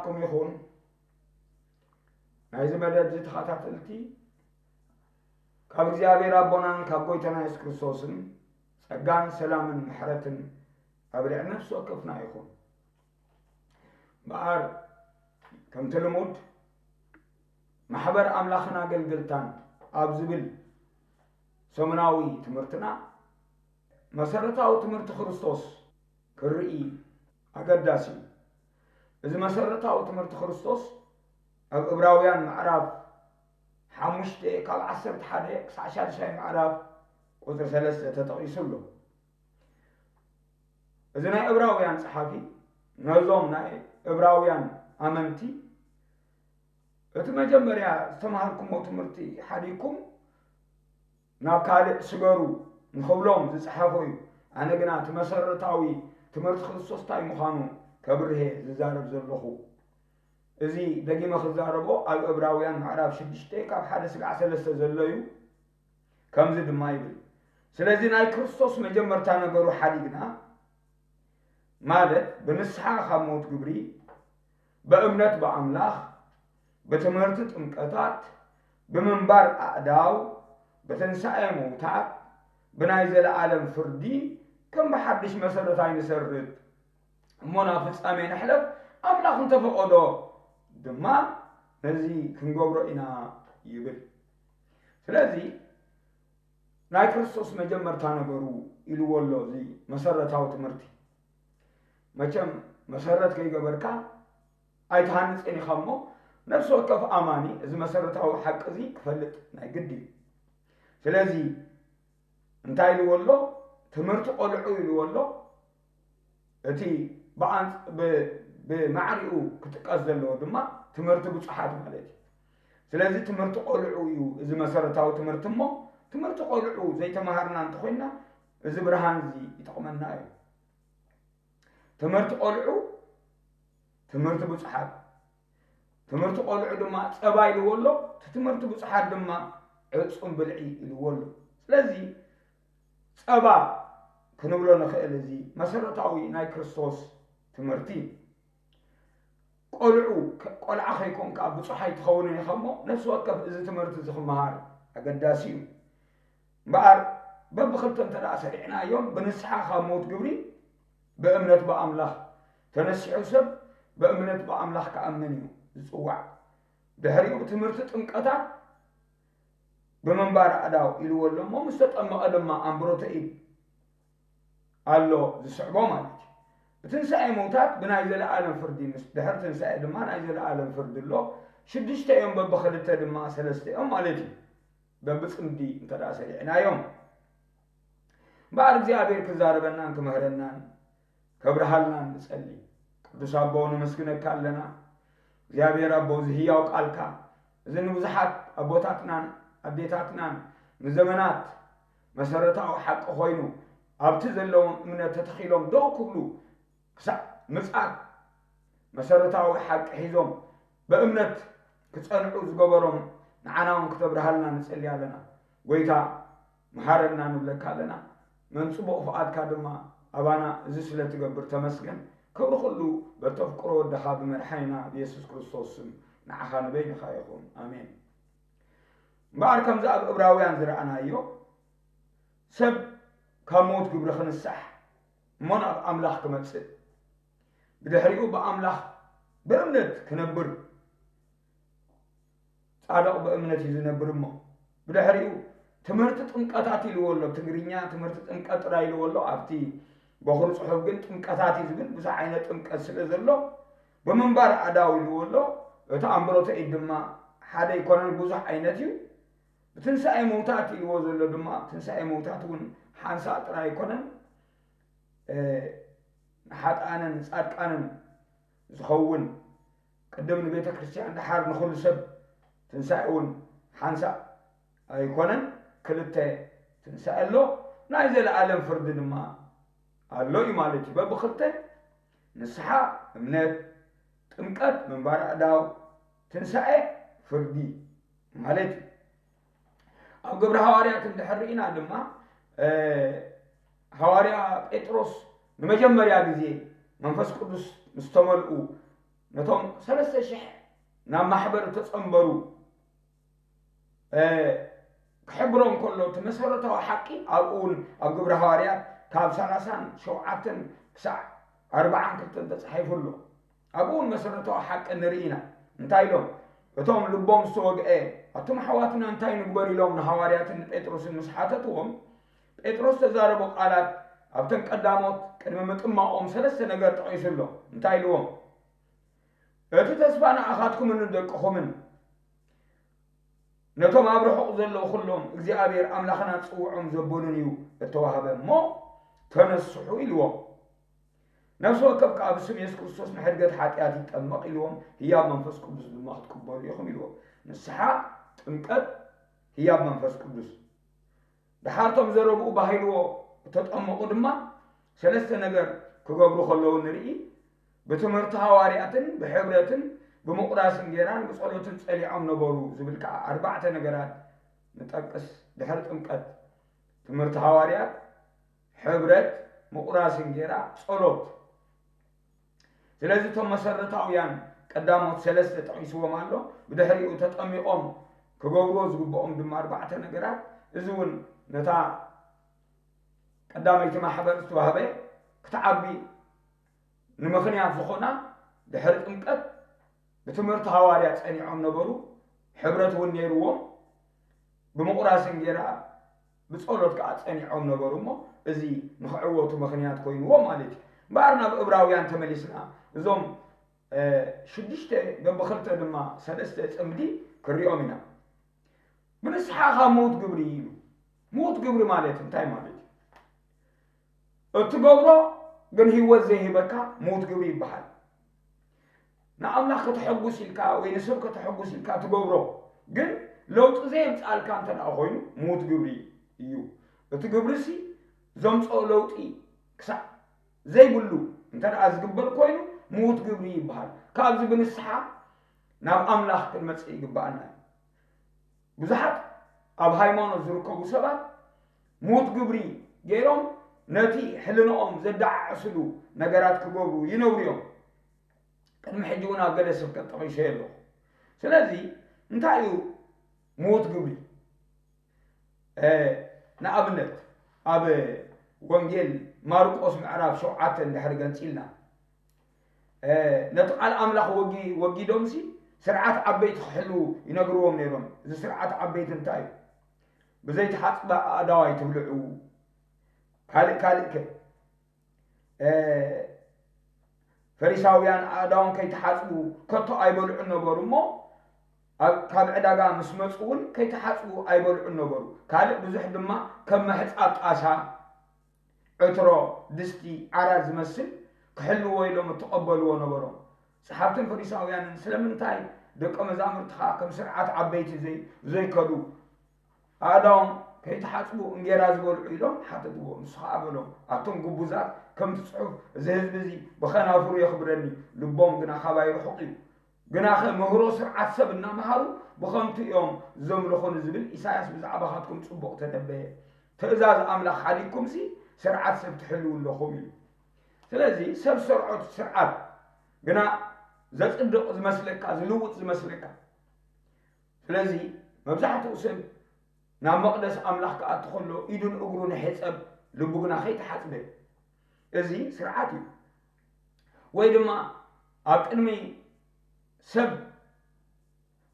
ኩም ይኹን። ናይዚ መደብ እዚ ተኸታተልቲ ካብ እግዚኣብሔር ኣቦናን ካብ ጎይታና የሱስ ክርስቶስን ጸጋን ሰላምን ምሕረትን ኣብ ልዕሊ ነፍሲ ወከፍና ይኹን። እምበኣር ከምቲ ልሙድ ማሕበር ኣምላኽን ኣገልገልታን ኣብ ዝብል ሰሙናዊ ትምህርትና መሰረታዊ ትምህርቲ ክርስቶስ ክርኢ ኣገዳሲ እዩ። እዚ መሰረታዊ ትምህርቲ ክርስቶስ ኣብ ዕብራውያን ምዕራፍ ሓሙሽተ ካብ ዓሰርተ ሓደ ክሳዕ ሻድሻይ ምዕራፍ ቁጽሪ ሰለስተ ተጠቒሱ ኣሎ። እዚ ናይ ዕብራውያን ጸሓፊ ነዞም ናይ ዕብራውያን ኣመንቲ እቲ መጀመርያ ዝተማሃርኩሞ ትምህርቲ ሓዲግኩም ናብ ካልእ ስገሩ ንኽብሎም ዝጸሓፎ እዩ። ኣነ ግና እቲ መሰረታዊ ትምህርቲ ክርስቶስ እንታይ ምዃኑ ከብርህ እየ ዝዛረብ ዘለኹ። እዚ ደጊመ ክዛረቦ ኣብ ዕብራውያን ምዕራፍ ሽዱሽተ ካብ ሓደ ስጋዕ ሰለስተ ዘሎ እዩ። ከምዚ ድማ ይብል፣ ስለዚ ናይ ክርስቶስ መጀመርታ ነገሩ ሓዲግና፣ ማለት ብንስሓ ካብ ሞት ግብሪ፣ ብእምነት ብኣምላኽ፣ ብትምህርቲ ጥምቀታት፣ ብምንባር ኣእዳው፣ ብትንሳኤ ምውታት፣ ብናይ ዘለኣለም ፍርዲ ከም ብሓድሽ መሰረት ኣይንሰርት እሞ ናብ ፍጻሜ ንሕለፍ፣ ኣምላኽ እንተፈቐዶ ድማ ነዚ ክንገብሮ ኢና ይብል። ስለዚ ናይ ክርስቶስ መጀመርታ ነገሩ ኢልዎ ኣሎ እዚ መሰረታዊ ትምህርቲ። መቸም መሰረት ከይገበርካ ኣይትሃንጽን ኢኻ እሞ ነፍሲ ወከፍ ኣማኒ እዚ መሰረታዊ ሓቂ እዚ ክፈልጥ ናይ ግዲ እዩ። ስለዚ እንታይ ኢልዎ ኣሎ? ትምህርቲ ቆልዑ ኢልዎ ኣሎ። እቲ ብኣንጽ- ብ- ብማዕሪኡ ክጥቀስ ዘለዎ ድማ ትምህርቲ ብጹሓት ማለት እዩ። ስለዚ ትምህርቲ ቆልዑ እዩ እዚ መሰረታዊ ትምህርቲ እሞ ትምህርቲ ቆልዑ ዘይተማሃርና እንተኾይና እዚ ብርሃን እዚ ይጠቕመና እዩ። ትምህርቲ ቆልዑ ትምህርቲ ብጹሓት፣ ትምህርቲ ቆልዑ ድማ ጸባ ኢልዎ ኣሎ። እቲ ትምህርቲ ብጹሓት ድማ ዕጹም ብልዒ ኢልዎ ኣሎ። ስለዚ ጸባ ክንብሎ ንኽእል እዚ መሰረታዊ ናይ ክርስቶስ ትምህርቲ እዩ። ቆልዑ ከ- ቆልዓ ከይኮንካ ብጹሕ ኣይትኸውንን ኢኻ እሞ ነፍሲ ወከፍ እዚ ትምህርቲ እዚ ክመሃር ኣገዳሲ እዩ። እምበኣር በብኽልተ እንተ ደኣ ሰሪዕናዮም ብንስሓ ካብ ሞት ግብሪ ብእምነት ብኣምላኽ ተነሲሑ ሰብ ብእምነት ብኣምላኽ ክኣምን እዩ ዝጽዋዕ። ድሕሪኡ ብትምህርቲ ጥምቀታት ብምንባር ኣእዳው ኢልዎ ኣሎ እሞ ምስ ተጠመቐ ድማ ኣንብሮተ ኢድ ኣሎ ዝስዕቦ ማለት እዩ። ብትንሳኤ ምውታት ብናይ ዘለኣለም ፍርዲ ምስ ድሕሪ ትንሳኤ ድማ ናይ ዘለኣለም ፍርዲ ኣሎ። ሽዱሽተ እዮም በብኽልተ ድማ ሰለስተ እዮም ማለት እዩ። በብጽምዲ እንተ ደኣ ሰሪዕናዮም እምበኣር እግዚኣብሔር ክዛረበናን ክምህረናን ከብርሃልናን ንጸሊ። ቅዱስ ኣቦ ነመስግነካ ኣለና። እግዚኣብሔር ኣቦ እዚ ህያው ቃልካ እዚ ንብዙሓት ኣቦታትናን ኣዴታትናን ንዘመናት መሰረታዊ ሓቂ ኮይኑ ኣብቲ ዘለዎም እምነት ተተኺሎም ደው ክብሉ ክሳዕ ምጽኣት መሰረታዊ ሓቂ ሒዞም ብእምነት ክጸንዑ ዝገበሮም ንዓና እውን ክተብርሃልና ንጸሊ ኣለና። ጎይታ መሃረና ንብለካ ኣለና። መን ጽቡቕ ፍቓድካ ድማ ኣባና እዚ ስለ ትገብር ተመስገን። ክብሪ ኩሉ በተፍቅሮ ወድኻ ብመድሓኒና ብየሱስ ክርስቶስ ስም ንዓኻ ንበይንኻ ይኹን። ኣሜን። እምበኣር ከምዚ ኣብ ዕብራውያን ዝረኣናዮ ሰብ ካብ ሞት ግብሪ ክንሳሕ እሞ ናብ ኣምላኽ ክመጽእ ብድሕሪኡ ብኣምላኽ ብእምነት ክነብር ጻድቕ ብእምነት እዩ ዝነብር እሞ ብድሕሪኡ ትምህርቲ ጥምቀታት ኢልዎ ኣሎ። ትግርኛ ትምህርቲ ጥምቀት ጥራይ ኢልዎ ኣሎ። ኣብቲ በኹሪ ጽሑፍ ግን ጥምቀታት እዩ ዝብል። ብዙሕ ዓይነት ጥምቀት ስለ ዘሎ ብምንባር ኣእዳው ኢልዎ ኣሎ። እቲ ኣንብሮተ ኢድ ድማ ሓደ ኣይኮነን፣ ብዙሕ ዓይነት እዩ። ብትንሳኤ ምውታት ኢልዎ ዘሎ ድማ ትንሳኤ ምውታት እውን ሓንሳእ ጥራይ ኣይኮነን። ንሓጥኣንን ንጻድቃንን ዝኸውን ቅድም ንቤተ ክርስቲያን ደሓር ንኹሉ ሰብ ትንሳኤ እውን ሓንሳእ ኣይኮነን። ክልተ ትንሳኤ ኣሎ። ናይ ዘለኣለም ፍርዲ ድማ ኣሎ እዩ ማለት እዩ። በብኽልተ ንስሓ እምነት፣ ጥምቀት ምንባር ኣእዳው፣ ትንሳኤ ፍርዲ ማለት እዩ። ኣብ ግብሪ ሃዋርያት እንድሕር ርኢና ድማ ሃዋርያ ጴጥሮስ ንመጀመርያ ግዜ መንፈስ ቅዱስ ምስ ተመልኡ ነቶም ሰለስተ ሽሕ ናብ ማሕበር እተጸንበሩ ክሕብሮም ከሎ፣ እቲ መሰረታዊ ሓቂ ኣብኡ እውን ኣብ ግብረ ሃዋርያት ካብ ሰላሳን ሸውዓተን ክሳዕ ኣርባዓን ክልተን ተጻሒፉ ኣሎ። ኣብኡ እውን መሰረታዊ ሓቂ ንርኢ ኢና። እንታይ ኢሎም? እቶም ልቦም ዝተወግአ፣ ኣቱም ኣሕዋትና እንታይ ንግበር ኢሎም ንሃዋርያትን ንጴጥሮስን ምስ ሓተትዎም፣ ጴጥሮስ ዝተዛረቦ ቃላት ኣብተን ቀዳሞት ቅድሚ ምጥማቖም ሰለስተ ነገር ጠቒሱ ኣሎ። እንታይ ኢልዎም? እቲ ተስፋ ንኣኻትኩምን ንደቅኹምን ነቶም ኣብ ርሑቕ ዘለዉ ኩሎም እግዚኣብሔር ኣምላኽና ዝጽውዖም ዘበሉን እዩ እተዋህበ እሞ ተነስሑ ኢልዎም። ነፍሲ ወከፍ ከኣ ብስም የሱስ ክርስቶስ ንሕድገት ሓጢኣት ይጠመቕ ኢልዎም፣ ህያብ መንፈስ ቅዱስ ድማ ክትቅበሉ ኢኹም ኢልዎም። ንስሓ፣ ጥምቀት፣ ህያብ መንፈስ ቅዱስ። ደሓርቶም ዘረብኡ ባሂልዎ እተጠመቑ ድማ ሰለስተ ነገር ክገብሩ ከለዉ ንርኢ። ብትምህርቲ ሃዋርያትን ብሕብረትን ብምቑራስ እንጌራን ብጸሎትን ጸሊዖም ነበሩ ዝብል ከኣ ኣርባዕተ ነገራት ንጠቅስ። ድሕሪ ጥምቀት ትምህርቲ ሃዋርያት፣ ሕብረት፣ ምቑራስ እንጌራ፣ ጸሎት። ስለዚ እቶም መሰረታውያን ቀዳሞት ሰለስተ ጠቒስዎም ኣሎ። ብድሕሪኡ ተጠሚቖም ክገብርዎ ዝግብኦም ድማ ኣርባዕተ ነገራት። እዚ እውን ነታ ቀዳመይቲ ማሕበር ዝተዋህበ ክትዓቢ ንምኽንያት ዝኾና ድሕሪ ጥምቀት ብትምህርቲ ሃዋርያ ጸኒዖም ነበሩ። ሕብረት እውን ነይርዎም። ብምቑራስ እንጌራ ብጸሎት ከኣ ጸኒዖም ነበሩ እሞ እዚ ንኽዕወቱ ምኽንያት ኮይንዎ ማለት እዩ። እምበኣር ናብ እብራውያን ተመሊስና እዞም ሽዱሽተ በብኽልተ ድማ ሰለስተ ጽምዲ ክሪኦም ኢና። ብንስሓኻ ምዉት ግብሪ ኢሉ። ምዉት ግብሪ ማለት እንታይ ማለት እዩ? እትገብሮ ግን ህይወት ዘይህበካ ምዉት ግብሪ ይበሃል። ንኣምላኽ ከተሐጉስ ኢልካ ወይ ንሰብ ከተሐጉስ ኢልካ ትገብሮ ግን ለውጢ ዘየምጻልካ እንተ ደኣ ኮይኑ ምዉት ግብሪ እዩ። እቲ ግብሪሲ ዘምጽኦ ለውጢ ክሳዕ ዘይብሉ እንተ ደኣ ዝግበር ኮይኑ ምዉት ግብሪ ይበሃል። ካብዚ ብንስሓ ናብ ኣምላኽ ክንመጽእ ይግብኣና እዩ። ብዙሓት ኣብ ሃይማኖት ዝርከቡ ሰባት ምዉት ግብሪ ገይሮም ነቲ ሕልንኦም ዘደዓዕስሉ ነገራት ክገብሩ ይነብሩ እዮም። ቅድሚ ሕጂ እውን ኣብ ገለ ስብከት ጠቒሰዮ ኣለኹ። ስለዚ እንታይ እዩ ምዉት ግብሪ? ንኣብነት ኣብ ወንጌል ማርቆስ ምዕራፍ ሸውዓተ እንድሕር ገንጺልና ነቲ ቃል ኣምላኽ ወጊዶምሲ ስርዓት ዓበይቲ ክሕልዉ ይነግርዎም ነይሮም። እዚ ስርዓት ዓበይቲ እንታይ እዩ? ብዘይተሓፅበ ኣእዳው ኣይትብልዑ። ካልእ ካልእ ከ ፈሪሳውያን ኣእዳዎም ከይተሓፅቡ ከቶ ኣይበልዑን ነበሩ እሞ ካብ ዕዳጋ ምስ መፁ እውን ከይተሓፅቡ ኣይበልዑን ነበሩ። ካልእ ብዙሕ ድማ ከም ምሕፃብ ጣሳ፣ ዕትሮ፣ ድስቲ፣ ዓራት ዝመስል ክሕልዎ ኢሎም እተቐበልዎ ነበሮም። ጸሓፍትን ፈሪሳውያንን ስለምንታይ ደቀ መዛሙርትኻ ከም ስርዓት ዓበይቲ ዘይከዱ ኣእዳዎም ከይተሓጽቡ እንጌራ ዝበልዑ ኢሎም ሓተትዎ። ንሱ ኸኣ በሎም፣ ኣቱም ግቡዛት፣ ከምቲ ጽሑፍ፣ እዚ ህዝቢ እዚ ብኸናፍሩ የኽብረኒ፣ ልቦም ግና ኻባይ ርሑቕ እዩ። ግናኸ ምህሮ ስርዓት ሰብ እናመሃሩ ብኸንቱ እዮም ዘምልኹኒ ዝብል ኢሳያስ ብዛዕባኻትኩም ጽቡቕ ተነበየ። ትእዛዝ ኣምላኽ ሓዲግኩምሲ ስርዓት ሰብ ትሕልዉ ኣለኹም ኢሉ። ስለዚ ሰብ ዝሰርዖ ስርዓት ግና ዘጽድቕ ዝመስለካ፣ ዝልውጥ ዝመስለካ። ስለዚ መብዛሕትኡ ሰብ ናብ መቕደስ ኣምላኽ ክኣቱ ከሎ ኢዱን እግሩን ይሕጸብ፣ ልቡ ግና ከይተሓጽበ። እዚ ስርዓት እዩ። ወይ ድማ ኣብ ቅድሚ ሰብ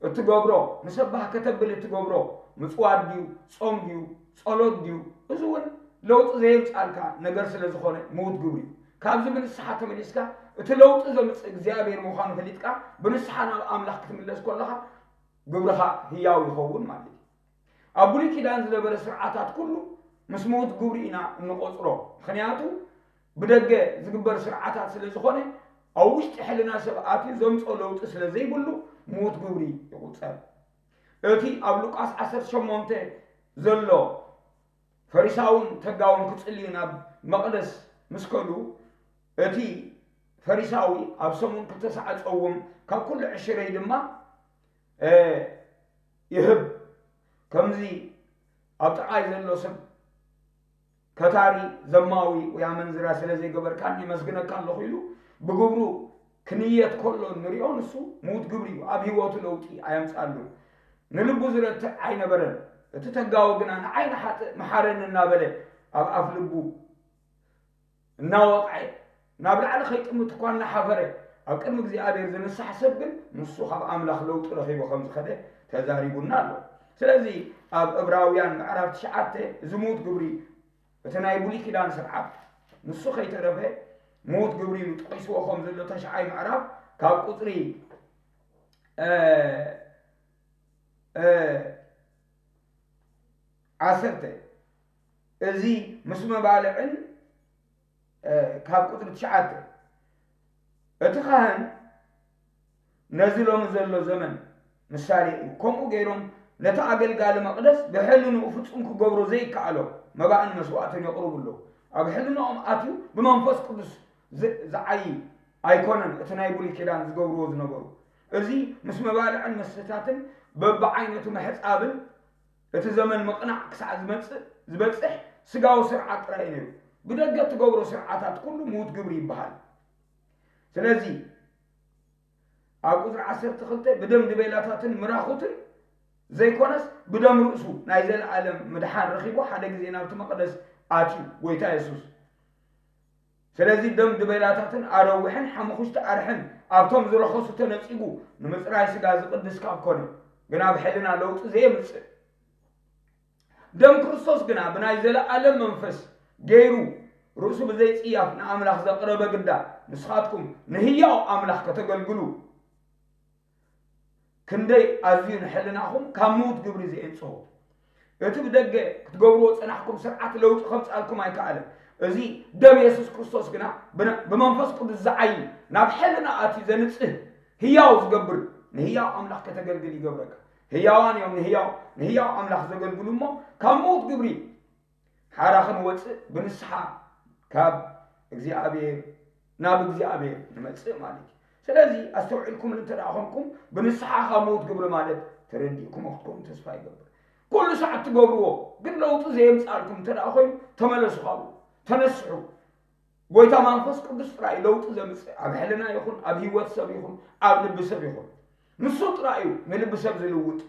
እትገብሮ፣ ንሰባህ ከተብል እትገብሮ ምጽዋት ድዩ፣ ጾም ድዩ፣ ጸሎት ድዩ፣ እዚ እውን ለውጢ ዘየምጻልካ ነገር ስለ ዝኾነ ምዉት ግብሪ እዩ። ካብዚ ብንስሓ ተመሊስካ እቲ ለውጢ ዘምጽእ እግዚኣብሔር ምዃኑ ፈሊጥካ ብንስሓ ናብ ኣምላኽ ክትምለስ ከለኻ ግብርኻ ህያው ይኸውን ማለት እዩ። ኣብ ብሉይ ኪዳን ዝነበረ ስርዓታት ኩሉ ምስ ምዉት ግብሪ ኢና እንቖጽሮ። ምኽንያቱ ብደገ ዝግበር ስርዓታት ስለ ዝኾነ ኣብ ውሽጢ ሕልና ሰብ ኣትዩ ዘምጽኦ ለውጢ ስለ ዘይብሉ ምዉት ግብሪ ይቑጸር። እቲ ኣብ ሉቃስ ዓሰርተ ሸሞንተ ዘሎ ፈሪሳውን ተጋውን ክጽልዩ ናብ መቕደስ ምስ ከዱ እቲ ፈሪሳዊ ኣብ ሰሙን ክልተ ሰዓት ጸውም ካብ ኩሉ ዕሽረይ ድማ ይህብ። ከምዚ ኣብ ጥቓይ ዘሎ ሰብ ከታሪ፣ ዘማዊ ወይ ኣመንዝራ ስለ ዘይገበርካኒ የመስግነካ ኣለኹ ኢሉ ብግብሩ ክንየት ከሎ ንሪኦ፣ ንሱ ምዉት ግብሪ እዩ። ኣብ ህይወቱ ለውጢ ኣየምጻሉን። ንልቡ ዝረትዕ ኣይነበረን። እቲ ተጋዊ ግና ንዓይ ንሓጥእ መሓረኒ እናበለ ኣብ ኣፍ ልቡ እናወቕዐ ናብ ላዕሊ ከይጥምት እኳ እናሓፈረ ኣብ ቅድሚ እግዚኣብሔር ዝንሳሕ ሰብ ግን ንሱ ካብ ኣምላኽ ለውጢ ረኺቡ ከም ዝኸደ ተዛሪቡና ኣሎ። ስለዚ ኣብ ዕብራውያን ምዕራፍ ትሽዓተ እዚ ምዉት ግብሪ እቲ ናይ ብሉይ ኪዳን ስርዓት ንሱ ከይተረፈ ምዉት ግብሪ ኢሉ ጠቒስዎ ከም ዘሎ ተሽዓይ ምዕራፍ ካብ ቁፅሪ ዓሰርተ እዚ ምስ መባልዕን ካብ ቁፅሪ ትሽዓተ እቲ ካህን ነዚ ሎሚ ዘሎ ዘመን ምሳሌ እዩ። ከምኡ ገይሮም ነቲ ኣገልጋሊ መቕደስ ብሕልንኡ ፍጹም ክገብሮ ዘይከኣሎ መባእን መስዋእትን የቕርቡ ኣለዉ። ኣብ ሕልንኦም ኣትዩ ብመንፈስ ቅዱስ ዝዓዪ ኣይኮነን እቲ ናይ ብሉይ ኪዳን ዝገብርዎ ዝነበሩ። እዚ ምስ መባልዕን መስተታትን በብዓይነቱ ምሕጻብን እቲ ዘመን ምቕናዕ ክሳዕ ዝበጽሕ ስጋዊ ስርዓት ጥራይ እዩ ነይሩ። ብደገ እትገብሮ ስርዓታት ኩሉ ምዉት ግብሪ ይበሃል። ስለዚ ኣብ ቁፅሪ ዓሰርተ ክልተ ብደም ድቤላታትን ምራኹትን ዘይኮነስ ብደም ርእሱ ናይ ዘለኣለም ምድሓን ረኺቡ ሓደ ግዜ ናብቲ መቕደስ ኣትዩ ጎይታ የሱስ። ስለዚ ደም ድቤላታትን ኣረዊሕን ሓሙኽሽቲ ኣርሕን ኣብቶም ዝረኸሱ ተነፂጉ ንምፅራይ ስጋ ዝቕድስ ካብ ኮነ ግን ኣብ ሕልና ለውጢ ዘየምፅእ ደም ክርስቶስ ግና ብናይ ዘለኣለም መንፈስ ገይሩ ርእሱ ብዘይጽያፍ ንኣምላኽ ዘቕረበ ግዳ ንስኻትኩም ንህያው ኣምላኽ ከተገልግሉ ክንደይ ኣዝዩ ንሕልናኹም ካብ ምዉት ግብሪ ዘየንጽሆ። እቲ ብደገ ክትገብርዎ ጸናሕኩም ስርዓት ለውጢ ከምጻልኩም ኣይከኣለን። እዚ ደም የሱስ ክርስቶስ ግና ብመንፈስ ቅዱስ ዝዓዪ ናብ ሕልና ኣትዩ ዘንጽህ ህያው ዝገብር ንህያው ኣምላኽ ከተገልግል ይገብረካ። ህያዋን እዮም ንህያው ንህያው ኣምላኽ ዘገልግሉ እሞ ካብ ምዉት ግብሪ ሓራ ክንወፅእ ብንስሓ ካብ እግዚኣብሔር ናብ እግዚኣብሔር ንመፅእ ማለት እዩ። ስለዚ ኣስተውዒልኩም እንተ ደኣ ኮንኩም ብንስሓ ካብ ምዉት ግብሪ ማለት ተረዲእኩም ክትኮኑ ተስፋ ይገብር። ኩሉ ሰዓት ትገብርዎ ግን ለውጢ ዘየምፃልኩም እንተ ደኣ ኮይኑ ተመለሱ ካብኡ ተነስሑ። ጎይታ መንፈስ ቅዱስ ጥራይ ለውጢ ዘምፅእ ኣብ ሕልና ይኹን ኣብ ህይወት ሰብ ይኹን ኣብ ልቢ ሰብ ይኹን ንሱ ጥራይ እዩ ንልቢ ሰብ ዝልውጥ።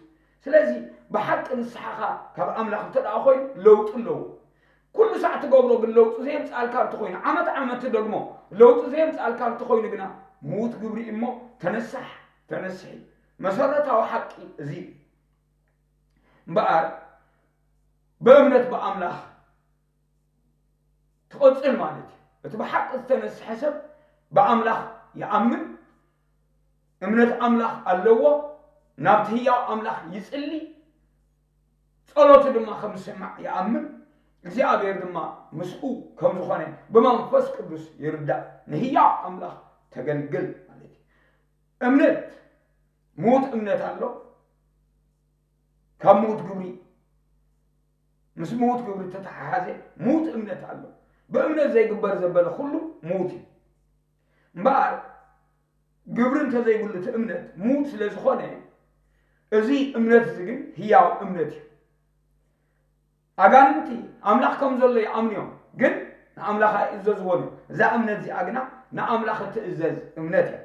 ስለዚ ብሓቂ ንስሓኻ ካብ ኣምላኽ እንተ ደኣ ኮይኑ ለውጢ ኣለዎ። ኩሉ ሳዕ ትገብሮ ግን ለውጢ ዘየምፅኣልካ እንተኾይኑ ዓመት ዓመት ትደግሞ ለውጢ ዘየምፅኣልካ እንተኾይኑ ግና ምዉት ግብሪ እሞ ተነሳሕ ተነስሒ። መሰረታዊ ሓቂ እዚ እዩ። እምበኣር ብእምነት ብኣምላኽ ትቕጽል ማለት እዩ። እቲ ብሓቂ ዝተነስሐ ሰብ ብኣምላኽ ይኣምን፣ እምነት ኣምላኽ ኣለዎ፣ ናብቲ ህያው ኣምላኽ ይጽሊ፣ ጸሎቱ ድማ ከም ዝስማዕ ይኣምን፣ እግዚኣብሔር ድማ ምስኡ ከም ዝኾነ ብመንፈስ ቅዱስ ይርዳእ። ንህያው ኣምላኽ ተገልግል ማለት እዩ። እምነት፣ ምዉት እምነት ኣሎ፣ ካብ ምዉት ግብሪ ምስ ምዉት ግብሪ እተተሓሓዘ ምዉት እምነት ኣሎ። ብእምነት ዘይግበር ዘበለ ኩሉ ምዉት እዩ። እምበኣር ግብሪ እንተዘይብሉ እቲ እምነት ምዉት ስለ ዝኾነ እዚ እምነት እዚ ግን ህያው እምነት እዩ። ኣጋንንቲ ኣምላኽ ከም ዘሎ ይኣምኑ እዮም፣ ግን ንኣምላኽ ኣይእዘዝዎን እዮም። እዛ እምነት እዚኣ ግና ንኣምላኽ እትእዘዝ እምነት እያ።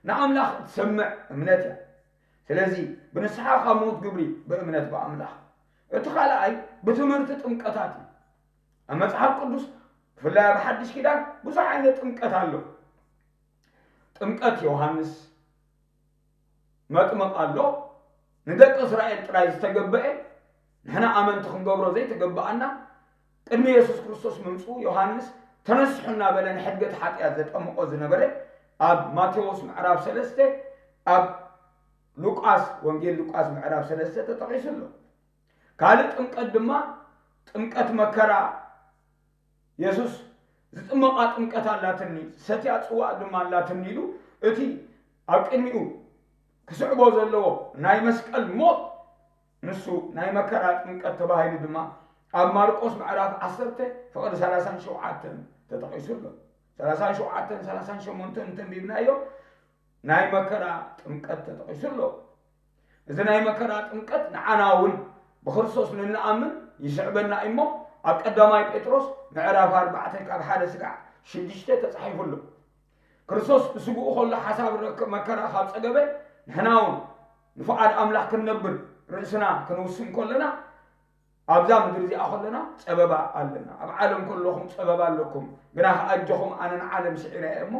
ንኣምላኽ እትሰምዕ እምነት እያ። ስለዚ ብንስሓ ካብ ምዉት ግብሪ ብእምነት ብኣምላኽ። እቲ ካልኣይ ብትምህርቲ ጥምቀታት እዩ። ኣብ መጽሓፍ ቅዱስ ብፍላይ ኣብ ሓድሽ ኪዳን ብዙሕ ዓይነት ጥምቀት ኣሎ። ጥምቀት ዮሃንስ መጥምቕ ኣሎ። ንደቂ እስራኤል ጥራይ ዝተገበአ ንሕና ኣመንቲ ክንገብሮ ዘይተገበኣና ቅድሚ የሱስ ክርስቶስ ምምፅኡ ዮሃንስ ተነስሑ እናበለ ንሕድገት ሓጢኣት ዘጠምቆ ዝነበረ ኣብ ማቴዎስ ምዕራፍ ሰለስተ ኣብ ሉቃስ ወንጌል ሉቃስ ምዕራፍ ሰለስተ ተጠቒሱ ኣሎ። ካልእ ጥምቀት ድማ ጥምቀት መከራ የሱስ ዝጥመቓ ጥምቀት ኣላትኒ ዝሰትያ ፅዋእ ድማ ኣላትኒ ኢሉ እቲ ኣብ ቅድሚኡ ክስዕቦ ዘለዎ ናይ መስቀል ሞት ንሱ ናይ መከራ ጥምቀት ተባሂሉ ድማ ኣብ ማርቆስ ምዕራፍ ዓሰርተ ፍቕዲ ሰላሳን ሸውዓተን ተጠቒሱ ኣሎ። ሰላሳን ሸውዓተን ሰላሳን ሸሞንተን እንተንቢብናዮ ናይ መከራ ጥምቀት ተጠቒሱ ኣሎ። እዚ ናይ መከራ ጥምቀት ንዓና እውን ብክርስቶስ ንንኣምን ይስዕበና እሞ ኣብ ቀዳማይ ጴጥሮስ ምዕራፍ ኣርባዕተ ካብ ሓደ ስጋዕ ሽዱሽተ ተጻሒፉ ኣሎ። ክርስቶስ ብስግኡ ከሎ ሓሳብ ረክ- መከራ ካብ ጸገበ፣ ንሕና እውን ንፍቓድ ኣምላኽ ክንነብር ርእስና ክንውስን ከለና፣ ኣብዛ ምድሪ እዚኣ ከለና ጸበባ ኣለና። ኣብ ዓለም ከለኹም ጸበባ ኣለኩም፣ ግና ከኣ ኣጆኹም፣ ኣነ ንዓለም ስዒረ እየ እሞ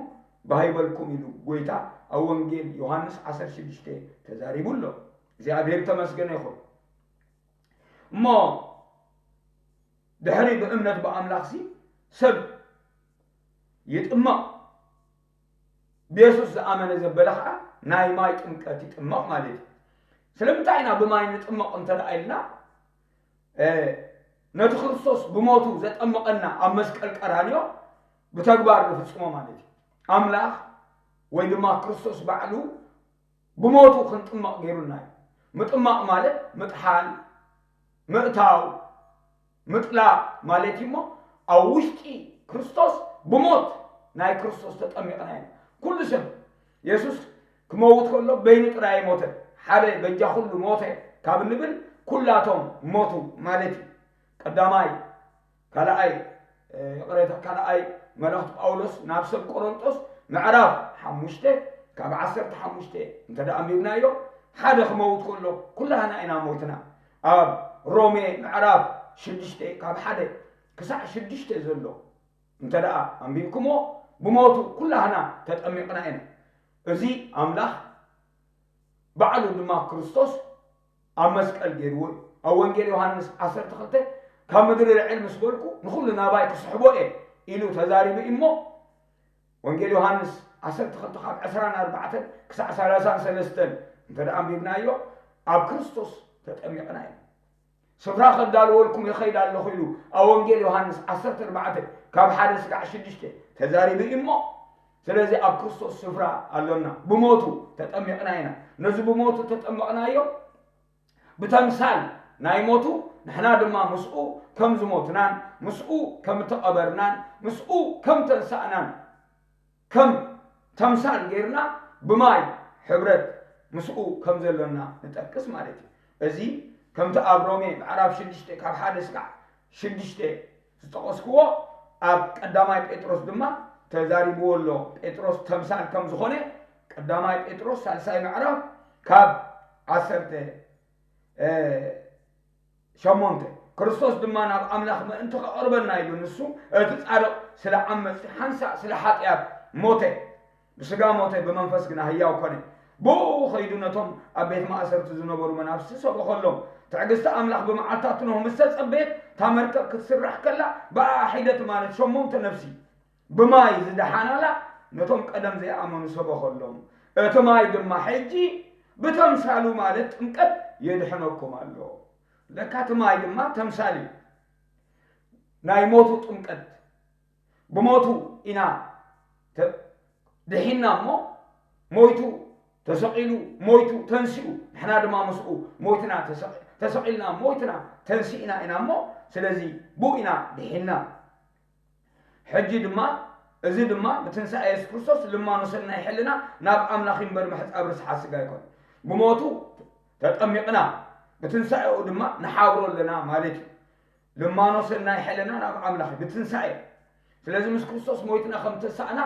ባህ ይበልኩም ኢሉ ጎይታ ኣብ ወንጌል ዮሃንስ ዓሰርተ ሽዱሽተ ተዛሪቡ ኣሎ። እግዚኣብሔር ተመስገነ ይኹን። እሞ ድሕሪ ብእምነት ብኣምላኽሲ ሰብ ይጥመቕ፣ ብየሱስ ዝኣመነ ዘበለ ኸዓ ናይ ማይ ጥምቀት ይጥመቕ ማለት እዩ። ስለምንታይ ኢና ብማይ ንጥመቕ እንተ ደኣ ኢልና፣ እ፣ ነቲ ክርስቶስ ብሞቱ ዘጠመቐና ኣብ መስቀል ቀራንዮ ብተግባር ንፍጽሞ ማለት እዩ። ኣምላኽ ወይ ድማ ክርስቶስ ባዕሉ ብሞቱ ክንጥመቕ ገይሩና እዩ። ምጥማቕ ማለት ምጥሓል፣ ምእታው፣ ምጥላቕ ማለት እዩ። እሞ ኣብ ውሽጢ ክርስቶስ ብሞት ናይ ክርስቶስ ተጠሚቕና ኢና። ኩሉ ሰብ የሱስ ክመውት ከሎ በይኑ ጥራይ ኣይሞተን፣ ሓደ በጃ ኩሉ ሞተ ካብ እንብል ኩላቶም ሞቱ ማለት እዩ። ቀዳማይ ካልኣይ፣ እ፣ ይቕሬታ፣ ካልኣይ መልእኽቲ ጳውሎስ ናብ ሰብ ቆሮንጦስ ምዕራፍ ሓሙሽተ ካብ ዓሰርተ ሓሙሽተ እንተ ደኣ ኣንቢብናዮ፣ ሓደ ክመውት ከሎ ኩላህና ኢና ሞይትና። ኣብ ሮሜ ምዕራፍ ሽዱሽተ ካብ ሓደ ክሳዕ ሽዱሽተ ዘሎ እንተ ደኣ ኣንቢብኩሞ፣ ብሞቱ ኩላህና ተጠሚቕና ኢና። እዚ ኣምላኽ ባዕሉ ድማ ክርስቶስ ኣብ መስቀል ገይርዎ እዩ። ኣብ ወንጌል ዮሃንስ ዓሰርተ ክልተ ካብ ምድሪ ልዕል ምስ በልኩ ንኹሉ ናባይ ክስሕቦ እየ ኢሉ ተዛሪቡ እዩ እሞ፣ ወንጌል ዮሃንስ ዓሰርተ ክልተ ካብ ዕስራን ኣርባዕተን ክሳዕ ሰላሳን ሰለስተን እንተ ደኣ ኣንቢብናዮ፣ ኣብ ክርስቶስ ተጠሚቕና ኢና። ስፍራ ከዳልወልኩም ይኸይድ ኣለኹ ኢሉ ኣብ ወንጌል ዮሃንስ ዓሰርተ ኣርባዕተ ካብ ሓደ ስጋዕ ሽዱሽተ ተዛሪቡ እዩ እሞ፣ ስለዚ ኣብ ክርስቶስ ስፍራ ኣሎና። ብሞቱ ተጠሚቕና ኢና። ነዚ ብሞቱ ተጠመቕናዮ ብተምሳል ናይ ሞቱ ንሕና ድማ ምስኡ ከም ዝሞትናን ምስኡ ከም እተቐበርናን ምስኡ ከም ተንሳእናን ከም ተምሳል ጌርና ብማይ ሕብረት ምስኡ ከም ዘሎና ንጠቅስ ማለት እዩ። እዚ ከምቲ ኣብ ሮሜ ምዕራፍ ሽዱሽተ ካብ ሓደ ስጋዕ ሽዱሽተ ዝጠቐስክዎ ኣብ ቀዳማይ ጴጥሮስ ድማ ተዛሪብዎ ኣሎ። ጴጥሮስ ተምሳል ከም ዝኾነ ቀዳማይ ጴጥሮስ ሳልሳይ ምዕራፍ ካብ ዓሰርተ ሸሞንተ፣ ክርስቶስ ድማ ናብ ኣምላኽ ምእንቲ ከቕርበና ኢሉ ንሱ እቲ ጻድቕ ስለ ዓመጽቲ ሓንሳእ ስለ ሓጢኣት ሞተ። ብስጋ ሞተ፣ ብመንፈስ ግና ህያው ኮነ። ብኡ ኸይዱ ነቶም ኣብ ቤት ማእሰርቲ ዝነበሩ መናፍስቲ ሰበኸሎም። ትዕግስቲ ኣምላኽ ብመዓልታት ኖህ ምስ ተጸበየት፣ እታ መርከብ ክትስራሕ ከላ፣ ብኣ ሒደት ማለት ሸሞንተ ነፍሲ ብማይ ዝደሓናላ ነቶም ቀደም ዘይኣመኑ ሰበኸሎም። እቲ ማይ ድማ ሕጂ ብተምሳሉ ማለት ጥምቀት የድሕነኩም ኣሎ። ለካ እቲ ማይ ድማ ተምሳል እዩ። ናይ ሞቱ ጥምቀት። ብሞቱ ኢና ተ-፣ ድሒና እሞ ሞይቱ፣ ተሰቒሉ፣ ሞይቱ፣ ተንሲኡ። ንሕና ድማ ምስኡ ሞይትና፣ ተሰቒ-፣ ተሰቒልና፣ ሞይትና፣ ተንሲእና ኢና እሞ፣ ስለዚ ብኡ ኢና ድሒና። ሕጂ ድማ፣ እዚ ድማ ብትንሳኤ የሱስ ክርስቶስ ልማኖ ሰናይ ሕልና ናብ ኣምላኽ ይንበር፣ ምሕጻብ ርስሓት ስጋ ኣይኮን። ብሞቱ ተጠሚቕና፣ ብትንሳኤኡ ድማ ንሓብሮ ኣለና ማለት እዩ። ልማኖ ሰናይ ሕልና ናብ ኣምላኽ እዩ፣ ብትንሳኤ። ስለዚ ምስ ክርስቶስ ሞይትና ከም ተሳእና፣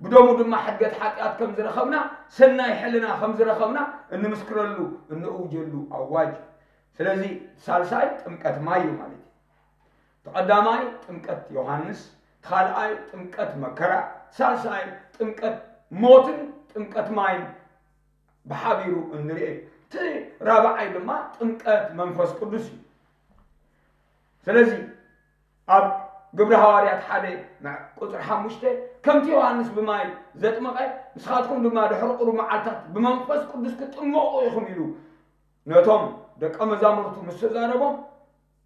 ብደሙ ድማ ሕድገት ሓጢኣት ከም ዝረኸብና፣ ሰናይ ሕልና ከም ዝረኸብና እንምስክረሉ፣ እንእውጀሉ ኣዋጅ እዩ። ስለዚ ሳልሳይ ጥምቀት ማይ እዩ ማለት እዩ። እቲ ቀዳማይ ጥምቀት ዮሃንስ፣ እቲ ካልኣይ ጥምቀት መከራ፣ ሳልሳይ ጥምቀት ሞትን ጥምቀት ማይን ብሓቢሩ እንርእዮ እዩ። እቲ ራብዓይ ድማ ጥምቀት መንፈስ ቅዱስ እዩ። ስለዚ ኣብ ግብሪ ሃዋርያት ሓደ ቁጽሪ ሓሙሽተ፣ ከምቲ ዮሃንስ ብማይ ዘጥመቐ፣ ንስኻትኩም ድማ ድሕሪ ቁሩብ መዓልታት ብመንፈስ ቅዱስ ክትጥመቑ ኢኹም ኢሉ ነቶም ደቀ መዛሙርቱ ምስ ተዛረቦም፣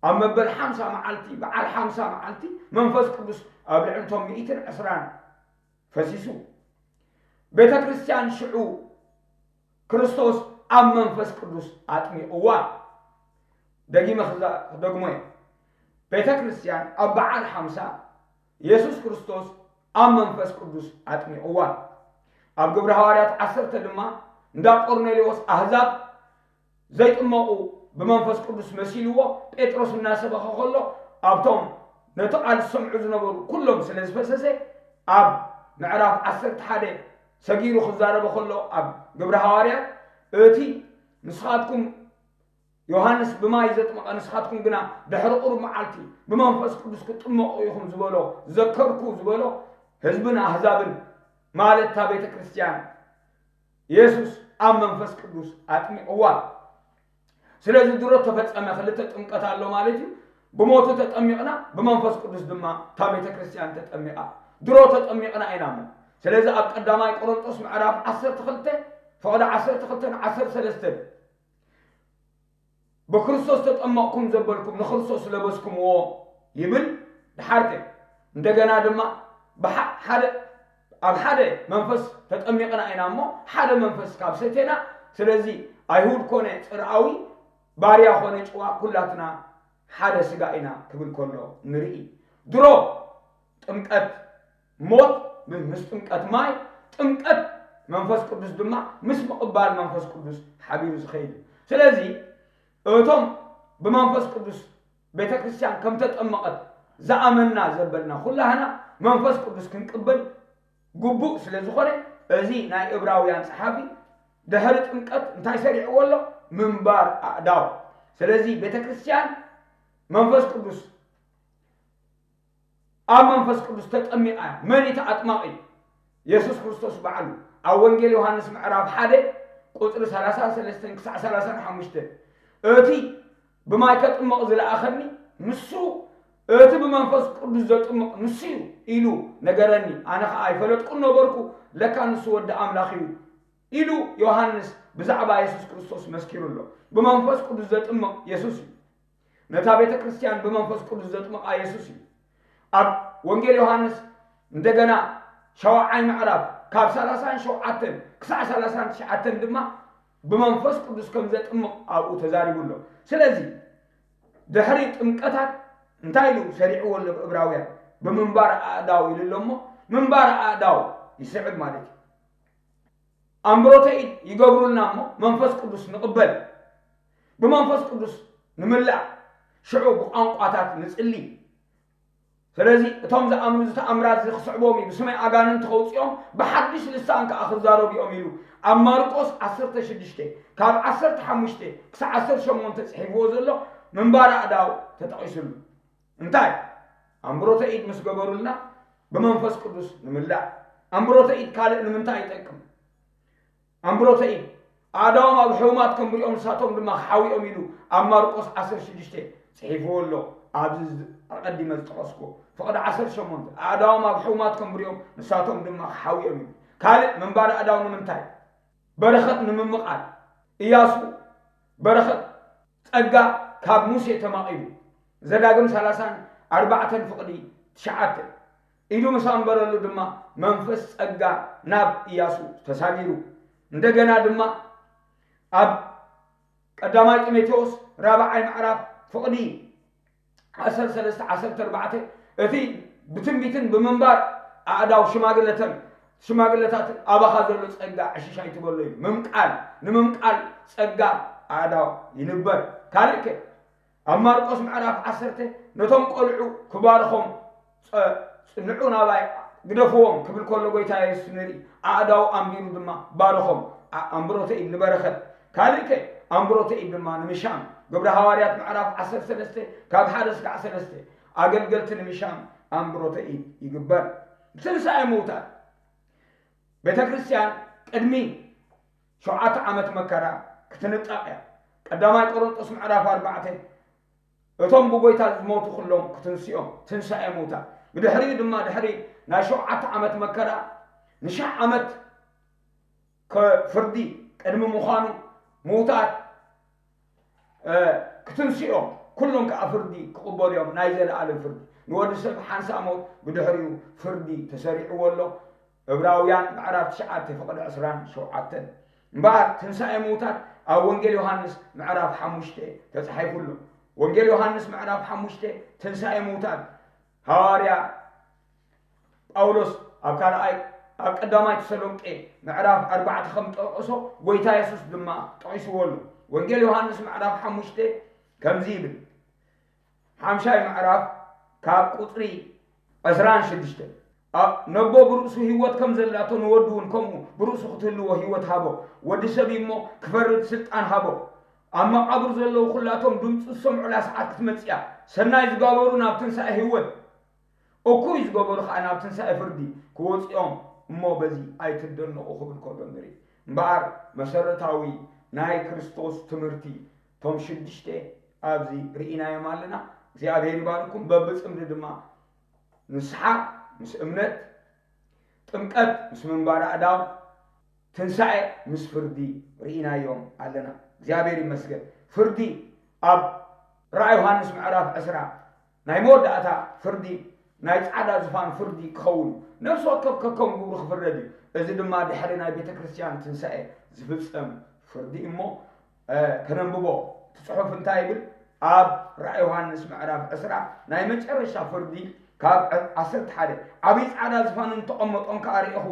ኣብ መበል ሓምሳ መዓልቲ፣ በዓል ሓምሳ መዓልቲ መንፈስ ቅዱስ ኣብ ልዕሊ እቶም ሚእትን ዕስራን ፈሲሱ። ቤተ ክርስቲያን ሽዑ ክርስቶስ ኣብ መንፈስ ቅዱስ ኣጥሚቕዋ። ደጊመ ክዛ-፣ ክደግሞ እየ። ቤተ ክርስቲያን ኣብ በዓል ሓምሳ የሱስ ክርስቶስ ኣብ መንፈስ ቅዱስ ኣጥሚቕዋ። ኣብ ግብሪ ሃዋርያት ዓሰርተ ድማ እንዳ ቆርኔሌዎስ ኣህዛብ ዘይጥመቑ ብመንፈስ ቅዱስ መሲልዎ ጴጥሮስ እናሰበኸ ከሎ ኣብቶም ነቲ ቃል ዝሰምዑ ዝነበሩ ኩሎም ስለ ዝፈሰሰ ኣብ ምዕራፍ ዓሰርተ ሓደ ሰጊሩ ክዛረበ ከሎ ኣብ ግብረ ሃዋርያት፣ እቲ ንስኻትኩም ዮሃንስ ብማይ ዘጥመቐ፣ ንስኻትኩም ግና ድሕሪ ቁሩብ መዓልቲ ብመንፈስ ቅዱስ ክትጥመቑ ኢኹም ዝበሎ ዘከርኩ ዝበሎ ህዝብን ኣህዛብን ማለት እታ ቤተ ክርስቲያን የሱስ ኣብ መንፈስ ቅዱስ ኣጥሚቕዋ። ስለዚ ድሮ ተፈጸመ ክልተ ጥምቀት ኣሎ ማለት እዩ። ብሞቱ ተጠሚቕና፣ ብመንፈስ ቅዱስ ድማ እታ ቤተ ክርስቲያን ተጠሚቓ። ድሮ ተጠሚቕና ኢና እሞ። ስለዚ ኣብ ቀዳማይ ቆሮንጦስ ምዕራፍ ዓሰርተ ክልተ ፍቕዲ ዓሰርተ ክልተ ን ዓሰርተ ሰለስተ ብክርስቶስ ተጠመቕኩም ዘበልኩም ንክርስቶስ ለበስኩምዎ ይብል። ድሓርከ እንደገና ድማ ብሓ- ሓደ ኣብ ሓደ መንፈስ ተጠሚቕና ኢና እሞ ሓደ መንፈስ ካብ ሰቴና፣ ስለዚ ኣይሁድ ኮነ ጽርኣዊ፣ ባርያ ኮነ ጭዋ ኩላትና ሓደ ስጋ ኢና ክብል ከሎ ንርኢ። ድሮ ጥምቀት ሞት ምስ ጥምቀት ማይ፣ ጥምቀት መንፈስ ቅዱስ ድማ ምስ ምቕባል መንፈስ ቅዱስ ሓቢሩ ዝኸይድ እዩ። ስለዚ እቶም ብመንፈስ ቅዱስ ቤተ ክርስቲያን ከም ተጠመቐት ዝኣመንና ዘበልና ኩላህና መንፈስ ቅዱስ ክንቅበል ግቡእ ስለ ዝኾነ፣ እዚ ናይ እብራውያን ጸሓፊ ድሕሪ ጥምቀት እንታይ ሰሪዕዎ ኣሎ? ምንባር ኣእዳው። ስለዚ ቤተ ክርስቲያን መንፈስ ቅዱስ ኣብ መንፈስ ቅዱስ ተጠሚቓ። መን እቲ ኣጥማቒ? የሱስ ክርስቶስ ባዕሉ። ኣብ ወንጌል ዮሃንስ ምዕራፍ ሓደ ቁጽሪ ሰላሳን ሰለስተን ክሳዕ ሰላሳን ሓሙሽተን፣ እቲ ብማይ ከጥምቕ ዝለኣኸኒ ንሱ፣ እቲ ብመንፈስ ቅዱስ ዘጥምቕ ንሱ እዩ ኢሉ ነገረኒ። ኣነ ኸኣ ኣይፈለጥኩን ነበርኩ፣ ለካ ንሱ ወዲ ኣምላኽ እዩ ኢሉ ዮሃንስ ብዛዕባ የሱስ ክርስቶስ መስኪሩ ኣሎ። ብመንፈስ ቅዱስ ዘጥምቕ የሱስ እዩ። ነታ ቤተ ክርስቲያን ብመንፈስ ቅዱስ ዘጥምቓ የሱስ እዩ። ኣብ ወንጌል ዮሃንስ እንደገና ሻውዓይ ምዕራፍ ካብ ሰላሳን ሸውዓተን ክሳዕ ሰላሳን ትሽዓተን ድማ ብመንፈስ ቅዱስ ከም ዘጥምቕ ኣብኡ ተዛሪቡ ኣሎ። ስለዚ ድሕሪ ጥምቀታት እንታይ ኢሉ ሰሪዕዎ ኣሎ? ብእብራውያን ብምንባር ኣእዳው ኢሉ ኣሎ እሞ ምንባር ኣእዳው ይስዕብ ማለት እዩ። ኣምብሮተ ኢድ ይገብሩልና እሞ መንፈስ ቅዱስ ንቕበል፣ ብመንፈስ ቅዱስ ንምላእ፣ ሽዑ ብቋንቋታት ንጽሊ። ስለዚ እቶም ዝኣምኑ እዚ ተኣምራት እዚ ክስዕቦም እዩ፣ ብስመይ ኣጋንንቲ ከውፅኦም ብሓድሽ ልሳን ከኣ ክዛረቡ እዮም ኢሉ ኣብ ማርቆስ ዓሰርተ ሽዱሽተ ካብ ዓሰርተ ሓሙሽተ ክሳብ ዓሰርተ ሸሞንተ ጽሒፍዎ ዘሎ ምንባር ኣእዳው ተጠቒሱሉ። እንታይ? ኣምብሮተ ኢድ ምስ ገበሩልና ብመንፈስ ቅዱስ ንምላእ። ኣምብሮተ ኢድ ካልእ ንምንታይ ይጠቅም? ኣምብሮተ ኢድ ኣእዳዎም ኣብ ሕሙማት ከም ብሪኦም ንሳቶም ድማ ክሓውዮም ኢሉ ኣብ ማርቆስ ዓሰርተ ሽዱሽተ ጽሒፍዎ ኣሎ። ኣብዚ ኣቐዲመ ዝጠቐስኩ ፍቕዲ ዓሰርተ ሸሞንተ ኣእዳዎም ኣብ ሕሙማት ከም ብሪኦም ንሳቶም ድማ ክሓውዮም ኢሉ። ካልእ ምንባር ኣእዳው ንምንታይ? በረኸት ንምምቓል። ኢያሱ በረኸት ጸጋ ካብ ሙሴ ተማቒሉ። ዘዳግም ሰላሳን ኣርባዕተን ፍቕዲ ትሽዓተ። ኢዱ ምስ ኣንበረሉ ድማ መንፈስ ጸጋ ናብ ኢያሱ ተሳጊሩ። እንደገና ድማ ኣብ ቀዳማይ ጢሞቴዎስ ራብዓይ ምዕራፍ ፍቕዲ ዓሰርተ ሰለስተ ዓሰርተ ኣርባዕተ እቲ ብትንቢትን ብምንባር ኣእዳው ሽማግለተን ሽማግለታትን ኣባኻ ዘሎ ጸጋ ዕሽሽ ኣይትበሎ እዩ። ምምቃል ንምምቃል ጸጋ ኣእዳው ይንበር። ካልእ ከ ኣብ ማርቆስ ምዕራፍ ዓሰርተ ነቶም ቆልዑ ክባርኾም ንዑ ናባይ ግደፍዎም ክብል ከሎ ጎይታ የሱስ ንርኢ። ኣእዳው ኣንቢሩ ድማ ባርኾም። ኣምብሮተ ኢድ ንበረኸት። ካልእ ከ ኣምብሮተ ኢድ ድማ ንምሻም። ግብረ ሃዋርያት ምዕራፍ ዓሰርተ ሰለስተ ካብ ሓደ እስካዕ ሰለስተ ኣገልገልቲ ንምሻም ኣምብሮተ ኢድ ይግበር። ትንሳኤ ምውታት። ቤተ ክርስቲያን ቅድሚ ሸውዓተ ዓመት መከራ ክትንጠቕ እያ። ቀዳማይ ቆሮንጦስ ምዕራፍ ኣርባዕተ እቶም ብጎይታ ዝሞቱ ኩሎም ክትንስኦም ትንሳኤ ምውታት። ብድሕሪኡ ድማ ድሕሪ ናይ ሸውዓተ ዓመት መከራ ንሽሕ ዓመት ፍርዲ ቅድሚ ምዃኑ ምውታት ክትንስኦም ኩሎም ከዓ ፍርዲ ክቕበሉ እዮም። ናይ ዘለኣለም ፍርዲ ንወዲ ሰብ ሓንሳእ ሞት ብድሕሪኡ ፍርዲ ተሰሪዕዎ ኣሎ። እብራውያን ምዕራፍ ትሽዓተ ፍቕዲ ዕስራን ሸውዓተን። እምበኣር ትንሳኤ ምውታት ኣብ ወንጌል ዮሃንስ ምዕራፍ ሓሙሽተ ተጻሒፉ ኣሎ። ወንጌል ዮሃንስ ምዕራፍ ሓሙሽተ ትንሳኤ ምውታት ሃዋርያ ጳውሎስ ኣብ ካልኣይ ኣብ ቀዳማይ ተሰሎንቄ ምዕራፍ ኣርባዕተ ከም ጠቐሶ ጎይታ የሱስ ድማ ጠቒስዎ ኣሎ። ወንጌል ዮሃንስ ምዕራፍ ሓሙሽተ ከምዚ ይብል። ሓምሻይ ምዕራፍ ካብ ቁጽሪ ዕስራን ሽዱሽተ ነቦ ብርእሱ ህይወት ከም ዘላቶ ንወዱ እውን ከምኡ ብርእሱ ክትህልዎ ህይወት ሃቦ። ወዲ ሰብ እሞ ክፈርድ ስልጣን ሃቦ። ኣብ መቓብር ዘለዉ ኩላቶም ድምፁ ዝሰምዑላ ሰዓት ክትመፅያ፣ ሰናይ ዝገበሩ ናብ ትንሳኤ ህይወት፣ እኩይ ዝገበሩ ከዓ ናብ ትንሳኤ ፍርዲ ክወፅኦም እሞ በዚ ኣይትደነቑ ክብል ከሎ ንርኢ። እምበኣር መሰረታዊ ናይ ክርስቶስ ትምህርቲ እቶም ሽዱሽተ ኣብዚ ርኢናዮም ኣለና። እግዚኣብሔር ይባርኩም። በብፅምዲ ድማ ንስሓ ምስ እምነት፣ ጥምቀት ምስ ምንባር ኣእዳው፣ ትንሳኤ ምስ ፍርዲ ርኢናዮም ኣለና። እግዚኣብሔር ይመስገን። ፍርዲ ኣብ ራእይ ዮሃንስ ምዕራፍ ዕስራ ናይ መወዳእታ ፍርዲ ናይ ጻዕዳ ዝፋን ፍርዲ ክኸውን እዩ። ነፍሲ ወከፍ ከከም ግብሩ ክፍረድ እዩ። እዚ ድማ ድሕሪ ናይ ቤተ ክርስቲያን ትንሳኤ ዝፍጸም ፍርዲ እሞ ከነንብቦ። እቲ ጽሑፍ እንታይ ይብል? ኣብ ራእይ ዮሃንስ ምዕራፍ ዕስራ ናይ መጨረሻ ፍርዲ ካብ ዓሰርተ ሓደ ዓብዪ ጻዕዳ ዝፋን እንተቐመጦም ከኣ ርኢኹ።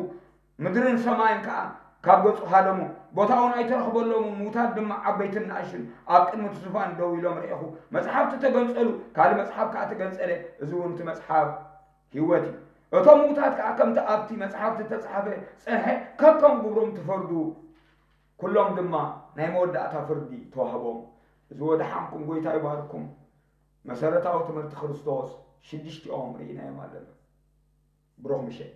ምድርን ሰማይን ከኣ ካብ ገጹ ሃደሙ። ቦታውን ኣይተረኽበሎምን። ምዉታት ድማ ዓበይትን ንኣሽቱን ኣብ ቅድሚ እቲ ዝፋን ደው ኢሎም ርኢኹ። መጽሓፍቲ ተገንጸሉ፣ ካልእ መጽሓፍ ከኣ ተገንጸለ። እዚ እውን እቲ መጽሓፍ ህይወት እዩ። እቶም ምዉታት ከኣ ከምቲ ኣብቲ መጽሓፍቲ እተጻሕፈ ጸንሐ ከከም ግብሮም ትፈርዱ። ኩሎም ድማ ናይ መወዳእታ ፍርዲ ተዋህቦም። እዚ ወደሓንኩም፣ ጎይታ ይባርኩም። መሰረታዊ ትምህርቲ ክርስቶስ ሽዱሽቲኦም ርኢናዮም ኣለና። ብሩኽ ምሸት።